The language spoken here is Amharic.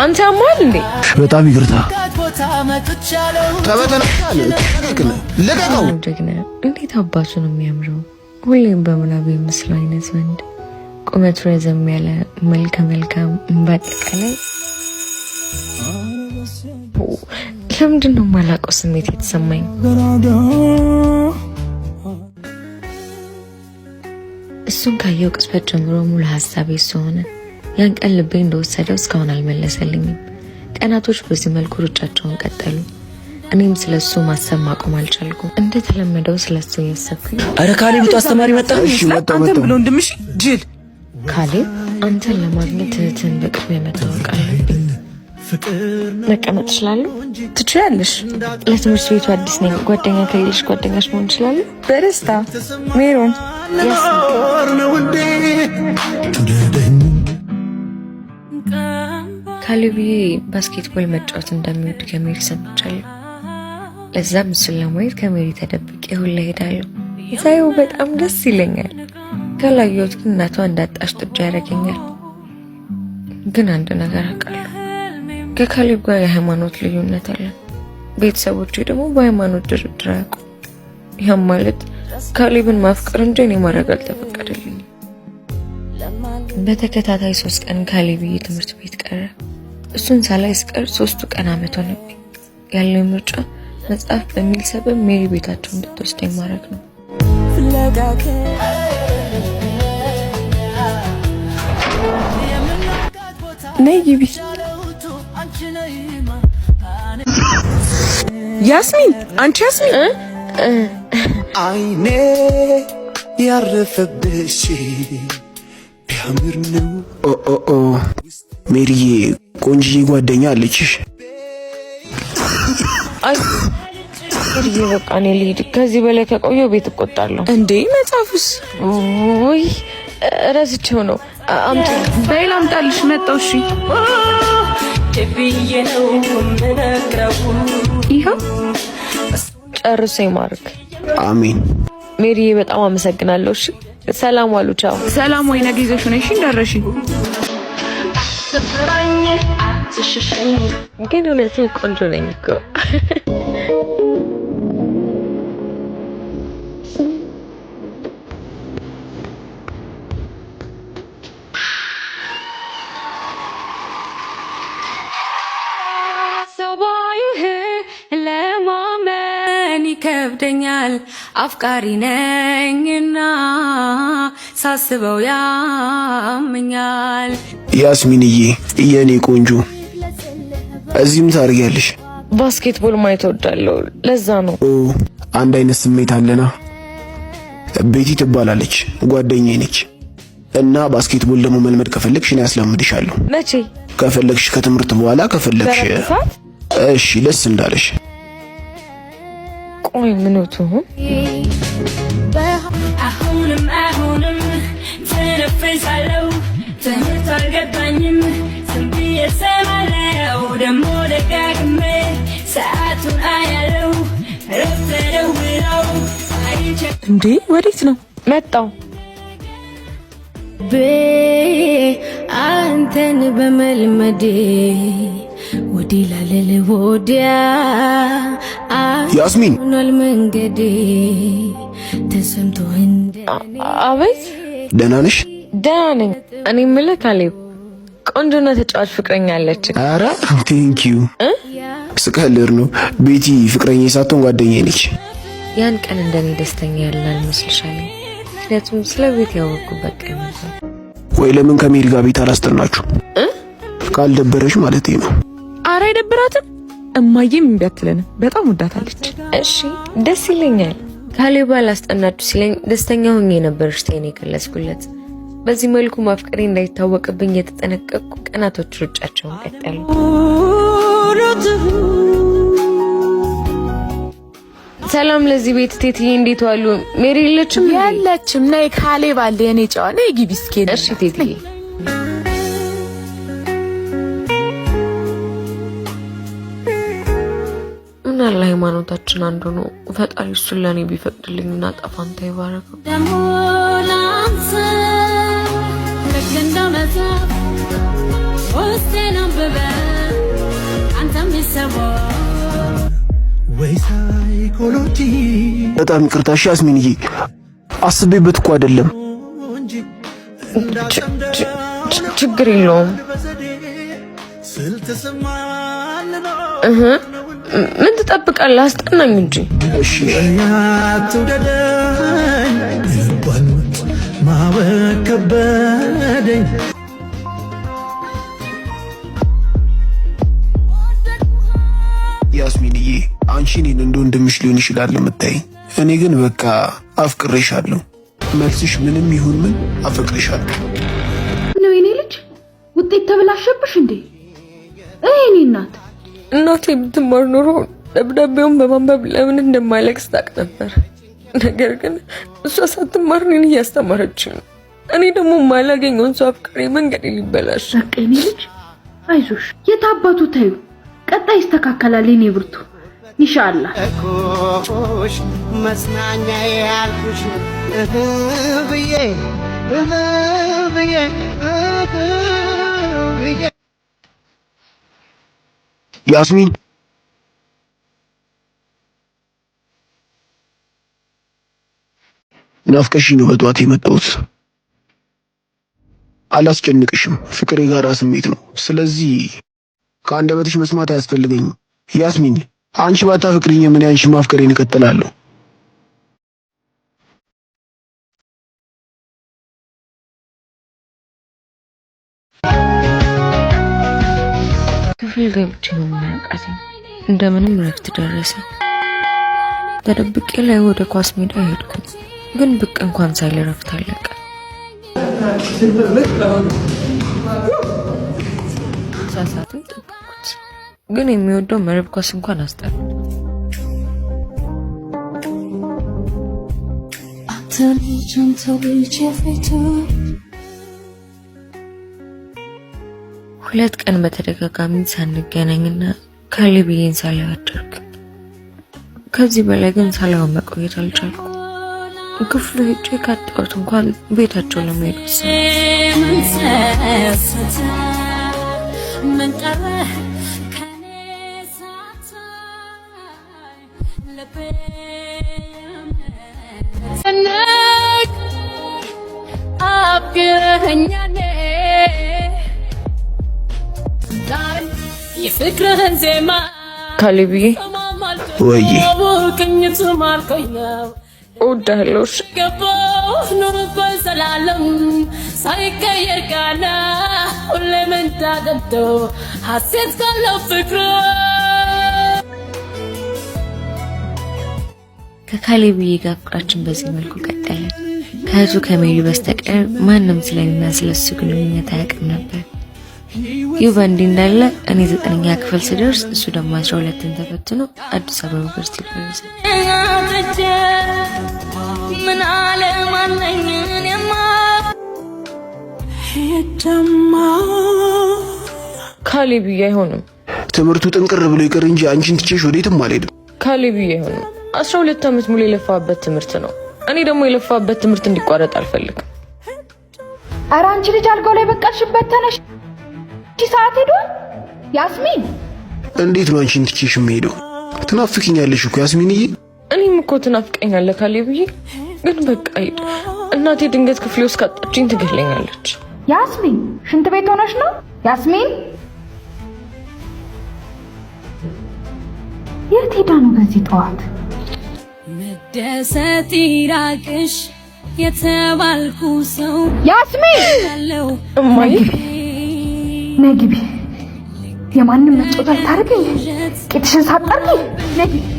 አንተ ያማል እንዴ? በጣም ይቅርታ። ልቀቀው። ጀግና! እንዴት አባቱ ነው የሚያምረው! ሁሌም በምናብ የምስለው አይነት ወንድ፣ ቁመቱ ረዘም ያለ፣ መልከ መልካም፣ በአጠቃላይ ለምንድን ነው የማላውቀው ስሜት የተሰማኝ? እሱን ካየው ቅጽበት ጀምሮ ሙሉ ሀሳቤ እሱ ሆነ። ያን ቀን ልቤ እንደወሰደው እስካሁን አልመለሰልኝም። ቀናቶች በዚህ መልኩ ሩጫቸውን ቀጠሉ። እኔም ስለ እሱ ማሰብ ማቆም አልቻልኩም። እንደተለመደው ስለ እሱ እያሰብኩኝ አረ ካሌብ ውጣ፣ አስተማሪ መጣ። እሺ መጣሁ አንተም መጣሁ። ብሎ ወንድምሽ ጅል። ካሌብ፣ አንተን ለማግኘት እህትህን በቅድሚያ መታወቅ አለብኝ። መቀመጥ እችላለሁ? ትችያለሽ። ለትምህርት ቤቱ አዲስ ነኝ። ጓደኛ ከሌለሽ ጓደኛሽ መሆን እችላለሁ? በደስታ ሜሮን። ካሌብዬ basketball መጫወት እንደሚወድ ከሜሪ ሰምቻለሁ። ለዛም እሱን ለማየት ከሜሪ ተደብቄ ሁላ እሄዳለሁ። ሳየው በጣም ደስ ይለኛል። ካላየሁት ግን እናቷ እንዳጣሽ ጥጃ ያደርገኛል። ግን አንድ ነገር አውቃለሁ፣ ከካሌብ ጋር የሃይማኖት ልዩነት አለን። ቤተሰቦቼ ደግሞ በሃይማኖት ድርድር አያውቁም። ያም ማለት ካሌብን ማፍቀር እንጂ እኔ ማድረግ አልተፈቀደልኝም። በተከታታይ 3 ቀን ካሌብዬ ትምህርት ቤት ቀረ። እሱን ሳላይ ስቀር 3ቱ ቀን አመት ሆነብኝ። ያለው ምርጫ መጽሐፍ በሚል ሰበብ ሜሪ ቤታቸው እንድትወስደኝ ማድረግ ነው። ነይ ግቢ። ያስሚን፣ አንቺ ያስሚን። አይኔ ያረፈብሽ ቢያምር ነው። ኦ ኦ ኦ፣ ሜሪዬ ቆንጅዬ ጓደኛ አለችሽ። አይ ሜሪዬ፣ በቃ እኔ ልሂድ። ከዚህ በላይ ከቆየሁ ቤት እቆጣለሁ። እንዴ መጽሐፉስ? ውይ ረስቼው ነው። አምጪ። በይ ላምጣልሽ። መጣሁ። እሺ ይኸው። ጨርሶ ይማርክ። አሜን። ሜሪዬ በጣም አመሰግናለሁ። እሺ ሰላም ዋሉ። ቻው። ሰላም ወይ ነገ ይዘሽ ነይ። እሺ እንዳትረሺ። ግን እውነትም ቆንጆ ነኝ እኮ። ሰባይህ ለማመን ይከብደኛል፣ አፍቃሪ ነኝና ሳስበው ያመኛል። ያስሚንዬ የኔ ቆንጆ እዚህም ታደርጊያለሽ? Basketball ማየት እወዳለሁ። ለዛ ነው። ኦ፣ አንድ አይነት ስሜት አለና። ቤቲ ትባላለች፣ ጓደኛዬ ነች። እና basketball ደግሞ መልመድ ከፈለግሽ እኔ አስለምድሻለሁ። መቼ? ከፈለግሽ ከትምህርት በኋላ ከፈለግሽ። በረፍት ሰዓት? እሺ፣ ደስ እንዳለሽ። ቆይ ምን ትሁን? አሁንም አሁንም ተነፍሳለሁ፣ ትምህርት አልገባኝም፣ ዝም ብዬ እሰማለሁ፣ ደሞ ደጋግሜ ሰዓቱን አያለው፣ ረፍት ደውለው አይቼ እንዴ ወዴት ነው? መጣው። አንተን በመልመዴ ወዲህ ላለል ወዲያ ያስሚን። ሆኗል መንገዴ ተሰምቶ እንደ አቤት። ደህና ነሽ? ደህና ነኝ። እኔ የምልህ ካሌብ፣ ቆንጆና ተጫዋች ፍቅረኛ አለች። ኧረ thank you፣ ስቀልድ ነው። ቤቲ ፍቅረኛ ሳትሆን ጓደኛዬ ነች። ያን ቀን እንደኔ ደስተኛ ያለ አልመስልሻለሁ። ምክንያቱም ስለ ቤት ያወቅኩበት ቀን ነበር። ወይ ለምን ከሜሪ ጋር ቤት አላስጠናችሁ? ካልደበረሽ ማለት ነው። አረ አይደብራትም። እማዬም እምቢ አትለንም። በጣም ወዳታለች። እሺ ደስ ይለኛል። ካሌብ አላስጠናችሁ ሲለኝ ደስተኛ ሆኜ ነበር እሽታዬን የገለጽኩለት። በዚህ መልኩ ማፍቀሬ እንዳይታወቅብኝ የተጠነቀቅኩ ቀናቶች ሩጫቸውን ቀጠሉ። ሰላም ለዚህ ቤት ቴትዬ፣ እንዴት ዋሉ? ሜሪ የለችም እንዴ? ያለችም። ነይ፣ ካሌብ አለ የኔ ጨዋ። ነይ ግቢ እስኪ። እሺ ቴትዬ። ምን አለ ሃይማኖታችን አንዱ ነው። ፈጣሪ እሱን ለእኔ ቢፈቅድልኝ እና ጣፋንታ ይባረከው። ደሞ ላንተ። ውስጤን አንብበ አንተም በጣም ይቅርታ እሺ ያስሚንዬ፣ አስቤበት እኮ አይደለም። ችግር የለውም። ምን ትጠብቃለህ? አስጠናኝ እንጂ። እሺ ያስሚንዬ፣ አንቺ እኔን እንደ ወንድምሽ ሊሆን ይችላል የምታይኝ፣ እኔ ግን በቃ አፍቅሬሻለሁ። መልስሽ ምንም ይሁን ምን አፈቅሬሻለሁ። ነው የኔ ልጅ፣ ውጤት ተበላሸብሽ እንዴ? እኔ እናት እናቴ ብትማር ኖሮ ደብዳቤውን በማንበብ ለምን እንደማለቅስ ታውቅ ነበር። ነገር ግን እሷ ሳትማር እኔን እያስተማረች ነው። እኔ ደግሞ ማላገኘውን ሰው አፍቅሬ መንገድ ሊበላሽ። በቃ የኔ ልጅ አይዞሽ፣ የታባቱ ተዩ፣ ቀጣይ ይስተካከላል። የኔ ብርቱ ኢንሻአላህ። መጽናኛ ያልኩሽ ብዬ ብዬ ብዬ ያስሚን ናፍቀሽኝ ነው በጠዋት የመጣሁት። አላስጨንቅሽም። ፍቅር የጋራ ስሜት ነው። ስለዚህ ከአንደበትሽ መስማት አያስፈልገኝም። ያስሚን አንቺ ባታፈቅሪኝም እኔ አንቺን ማፍቀሬን እቀጥላለሁ። ክፍል ገብቼ መማር እንደምንም ረፍት ደረሰ። ተደብቄ ላይ ወደ ኳስ ሜዳ ሄድኩኝ፣ ግን ብቅ እንኳን ሳይል ረፍት አለቀ። ሳሳትም ጠበቅኩት፣ ግን የሚወደው መረብ ኳስ እንኳን አስጠላ። ሁለት ቀን በተደጋጋሚ ሳንገናኝና ካሌብዬን ሳላየው አደርኩ። ከዚህ በላይ ግን ሳላየው መቆየት አልቻልኩም። ክፍሉ ሄጄ ካጣሁት እንኳን ቤታቸው ለመሄድ ወሰንኩ። የፍቅርህን ዜማ ካሌብዬ ወይ ቅኝቱ ማልኮኝ ነው እወድሃለሁ። ገባሁ ኑርበት ዘላለም ሳይቀየር ቃና ሁሌም እንዳደምጠው ሐሴት ካለው ፍቅር። ከካሌብዬ ጋር ፍቅራችን በዚህ መልኩ ቀጠለ። ከእህቱ ከሜሪ በስተቀር ማንም ስለኔና ስለሱ ግንኙነት አያውቅም ነበር። ይህ በእንዲህ እንዳለ እኔ 9ኛ ክፍል ስደርስ እሱ ደግሞ 12ን ተፈትኖ አዲስ አበባ ዩኒቨርሲቲ ደረሰ። ካሌብዬ አይሆንም። ትምህርቱ ጥንቅር ብሎ ይቅር እንጂ አንቺን ትቼሽ ወዴትም አልሄድም። ካሌብዬ አይሆንም። 12 ዓመት ሙሉ የለፋበት ትምህርት ነው። እኔ ደግሞ የለፋበት ትምህርት እንዲቋረጥ አልፈልግም። ኧረ አንቺ ልጅ አልጋው ላይ በቀልሽበት ተነሽ፣ ሰዓት ሄዷል። ያስሚን እንዴት ነው አንቺን ትቼሽ የምሄደው? ትናፍቂኛለሽ እኮ ያስሚንዬ። እኔም እኮ ትናፍቀኛለህ ካሌብዬ፣ ግን በቃ ሂድ። እናቴ ድንገት ክፍሌ ውስጥ ካጣችኝ ትገለኛለች። ያስሚን ሽንት ቤት ሆነሽ ነው? ያስሚን የት ሄዳ ነው በዚህ ጠዋት? መደሰት ይራቅሽ የተባልኩ ሰው ያስሚን እማዬ ነይ ግቢ። የማንም መጫወቻ ልታደርገኝ ቂጥሽን ሳትጠርጊ ነይ ግቢ።